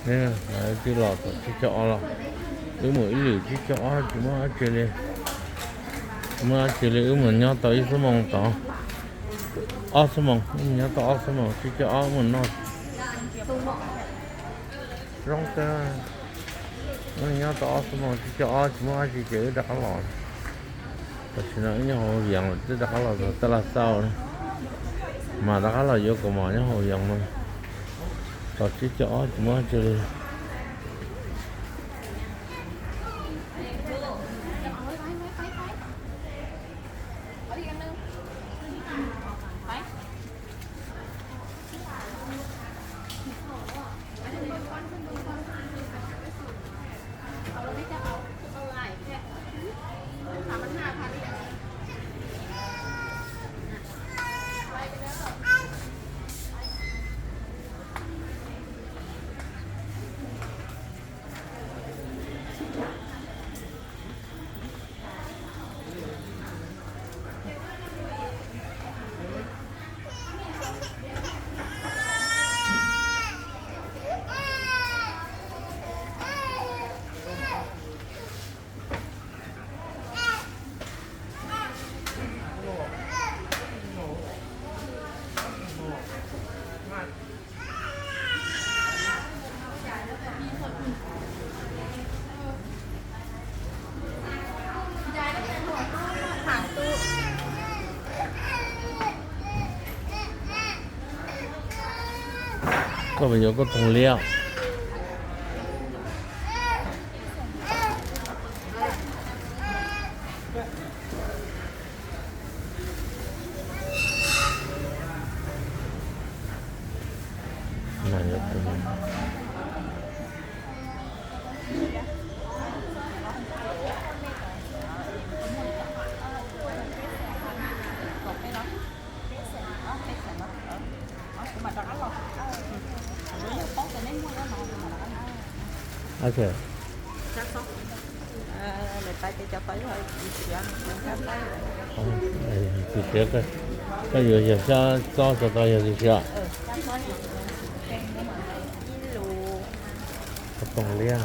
Twb los tom tsib caug ob los, wb mus ib lwm tsib caug ob tsis muaj dab tsi li. Tsis muaj dab tsi li, wb mus nyob tau ib xuab moos tod, ob xuab moos, wb mus nyob tau ob xuab moos tsib caug ob mus noj zoo tas. Wb nyob tau ob xuab moos tsib caug ob tsis muaj dab tsi ces wb rov qab los. Tam sim no wb nyob hauv Vias lawm, twb rov qab los txog Taj Laj Xauj na, mas rov qab los yuav kaus mom nyob hauv Vias no. Tau tsib caug ob tsis muaj dab tsi li. Koj puas yuav koj toog liab? Tsis siav, koj yuav yog xyab txob tso tau yog tsis siav. Koj toog liab.